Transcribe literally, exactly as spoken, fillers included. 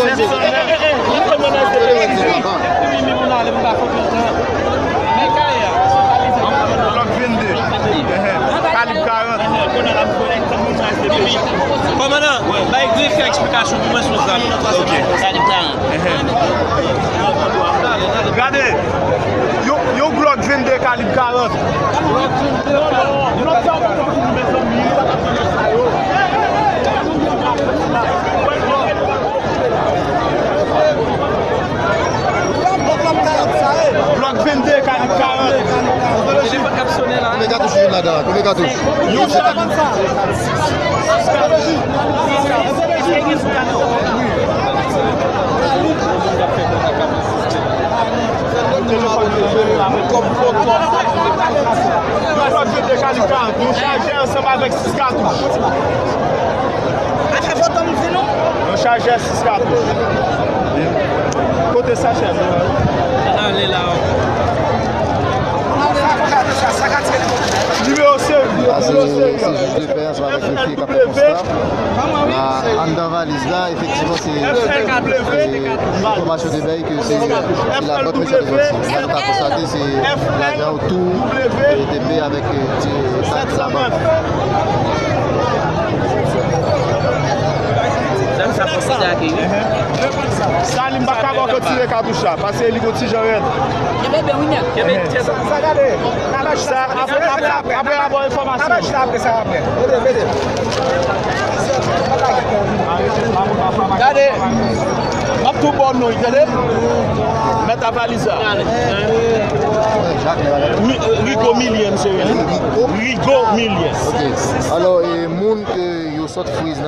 Senk san nèf. Glock vennde. Ehe. Kalib karant. Kòmandan, bay grefye eksplikasyon pou mwen sou zam nan. Ok. Ehe. Gade, yon, yon Glock vennde kalib karant. Glock vennde, kalib karant. Konbyen katouch ou jwenn ladan? Konbyen katouch? Yon chak. Telefòn yo jwe la, men kòm foto. Yon Glock vennde kalib karant, yon chajè ansanm avèk sis katouch. Yon chajè sis katouch. Kote sachè? Ale la. Nimewo seri. Nimewo seri. Se jij de pè ansanm avèk grefye k ap fè konsta. La, anndan valiz la, efektivman, se, se enfòmasyon te bay ke se, se la bank Merchant Advances. Sa nou ka konstate, se lajan yo tou, e, te peye avèk, e, ti kat labank. Zam sa fòk konsa ake, wi. Salim pa ka bò retire katouch la, paske li gon ti jan rèd. Kenbe byen, wi, nèg. Kenbe, kenbe. Sa, apre, apre, apre, apre, apre enfòmasyon. Gade, m ap tou ba w non, tande? Mèt a valiz la. Mi-, Rigo Milien, se li. Rigo Milien. Ok. Alò, e, moun ke yo sot friz nan